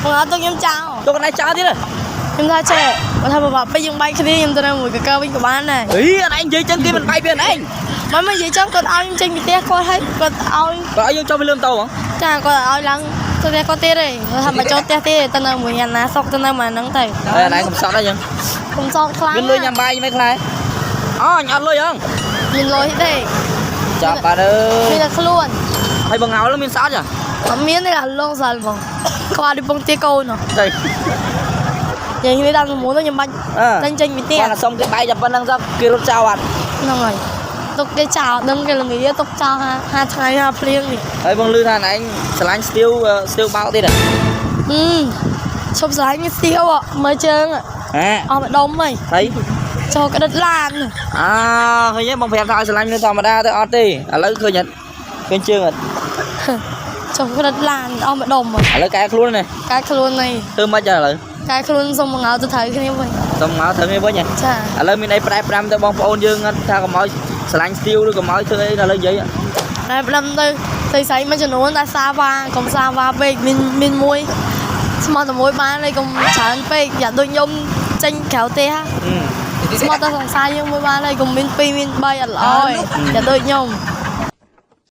បងអត់ទុកខ្ញុំចោល ទុកណៃចោលទៀត ខ្ញុំថាចេះបើថាបើពេលយើងបែកគ្នាខ្ញុំទៅនៅមួយកកើវិញក៏បានដែរ អីអត់ឯងនិយាយចឹងគេមិនបែកវាឯង មិនមិននិយាយចឹងគាត់ឲ្យខ្ញុំចេញពីផ្ទះគាត់ឲ្យគាត់ឲ្យ បើឲ្យយើងចុះពីលើម៉ូតូហ្មង ចាគាត់ឲ្យឡើងទៅផ្ទះគាត់ទៀតទេគាត់ថាមកចូលផ្ទះទេទៅនៅមួយអាណាសុកទៅនៅមួយហ្នឹងទៅ ហើយអនឯងកំសត់ហើយចឹង កុំសោកខ្លាំង មានលុយញ៉ាំបាយមិនខ្លះអូអញអត់លុយហង មានលុយទេ ចាប់បាត់អើ យ មានតែខ្លួន ហើយបងងោលមានសោតចា អត់មានទេអាលងសាល់បងក្បាលដូចពងទាកូនហ៎ ទៅ និយាយគ្នាតាមសមុទ្រខ្ញុំបាច់ អឺ ចេញចេញពីផ្ទះ គាត់សុំគេបែកតែប៉ុណ្្នឹងសោះគេរត់ចោលអត់ ហ្នឹងហើយទុកគេចោលដឹងគេល្ងាទុកចោលហាហាថ្ងៃហាភ្លៀងនេះ ហើយបងលឺថាឯងស្រឡាញ់ស្ទៀវស្ទៀវបោកទៀតហ៎ អឺឈប់ស្រឡាញ់មានស្ទៀវមើលជើង ហ៎ អស់ម្ដុំហើយ ហើយ ចូលក្តិតឡាន អើឃើញទេបងប្រាប់ថាឲ្យស្រឡាញ់នៅធម្មតាទៅអត់ទេឥឡូវឃើញអត់ឃើញជើងអត់ ចូលក្តិតឡានអស់ម្ដុំ ឥឡូវកែខ្លួននេះ កែខ្លួននេះ ធ្វើម៉េចឥឡូវ កែខ្លួនសុំមកងៅទៅត្រូវគ្នាវិញ សុំមកធ្វើនេះវិញហ៎ ចា ឥឡូវមានអីប្រែប្រាំទៅបងប្អូនយើងអត់ថាកុំឲ្យស្រឡាញ់ស្ទៀវឬកុំឲ្យធ្វើអីដល់ឥឡូវនិយាយ តែផ្លឹមទៅស្អីស្អីមួយចំនួនតែសាវ៉ាកុំសាវ៉ាពេកមានមានមួយស្មោះតែមួយបានហើយកុំច្រើនពេកយ៉ាដូចខ្ញុំចេញក្រៅផ្ទះស្មោះតែសង្សារយើងមួយបានហើយកុំមាន2មាន3អត់ល្អទេយ៉ាដូចខ្ញុំ